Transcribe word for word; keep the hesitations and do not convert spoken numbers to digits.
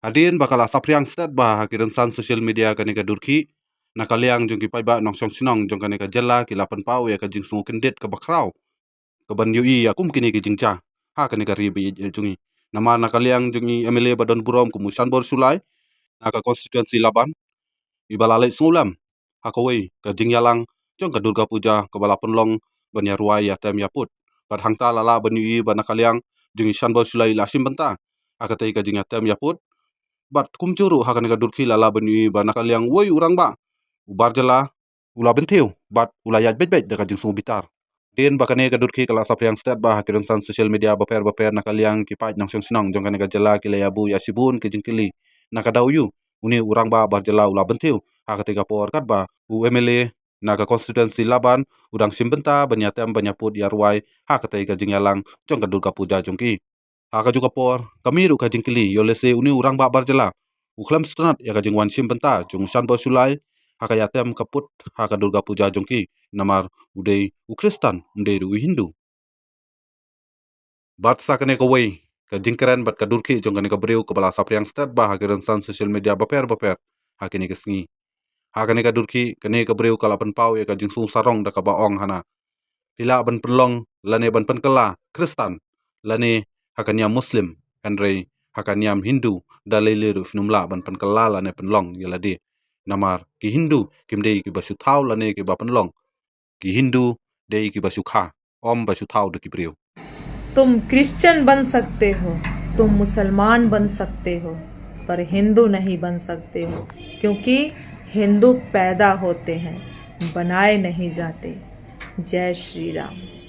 Hadien ba ka la saphriang stet ba ha ki rynsan social media kane ka dur khih, na ka liang jong ki paidbah nongshong shnong jong kane ka jylla ki la pynpaw ïa ka jingsngew kyndit kaba khraw, kaban ïohi ïa kum kine ki jingjia ha kane ka ri ba ïeit jong ngi. Namar na ka liang jong i M L A ba don burom kum u Shanbor Shullai na ka constituency Laban, iba la leit sngewlem ha kawei ka jingïalang jong ka Durga Puja kaba la pynlong ban ïa rwai ïa tem ïa pud. Bad hangta la lah ban ïohi ba na ka liang jong i Shanbor Shullai i la shim bynta ha katei ka jingïatem ïa pud. Bad kumjuh ruh ha kane ka dur khih la lah ban ïohi ba na ka liang wei u rangbah u Barjala u la bynthiew bad u la ïaid beit beit da ka jingsngew bitar. Hadien ba kane ka dur khih ka la saphriang stet ba ha ki rynsan social media bapher bapher, na ka liang ki paid nongshong shnong jong kane ka jylla ki la ïa buh ïa shibun ki jingkylli. Na ka daw aiu une u rangbah Barjala u la bynthiew ha katei ka por katba u M L A na ka constituency Laban u dang shim bynta ban ïa tem ban ïa pud ïa rwai ha katei ka jingïalang jong ka Durga Puja jong ki? Ha kajuh ka por ka mih ruh ka jingkylli ïoh lehse une u rangbah Barjala u khlem sngewtynnat ïa ka jingwan shim bynta jong u Shanbor Shullai ha ka ïatem ka pud ha ka Durga Puja jong ki, namar u dei u Khristan, um dei ruh u Hindu. Bad sa kane kawei ka jingkren bad ka dur khih jong kane ka briew kaba la saphriang stet ba ha ki rynsan social media bapher bapher ha kine ki sngi. Ha kane ka dur khih kane ka briew ka la pynpaw ïa ka jingsngew sarong da kaba ong hana, phi lah ban pynlong lane ban pynkylla Khristan lane ha ka niam Muslim, hynrei ha ka niam Hindu da lei lei ruh phin ym lah ban pynkylla lane pynlong ïa lade. Namar ki Hindu kim dei kiba shu thaw lane kiba pynlong, ki Hindu dei kiba shu kha, ym ba shu thaw da ki briew. तुम क्रिश्चियन बन सकते हो, तुम मुसलमान बन सकते हो, पर हिंदू नहीं बन सकते हो, क्योंकि हिंदू पैदा होते हैं, बनाए नहीं जाते। जय श्री राम।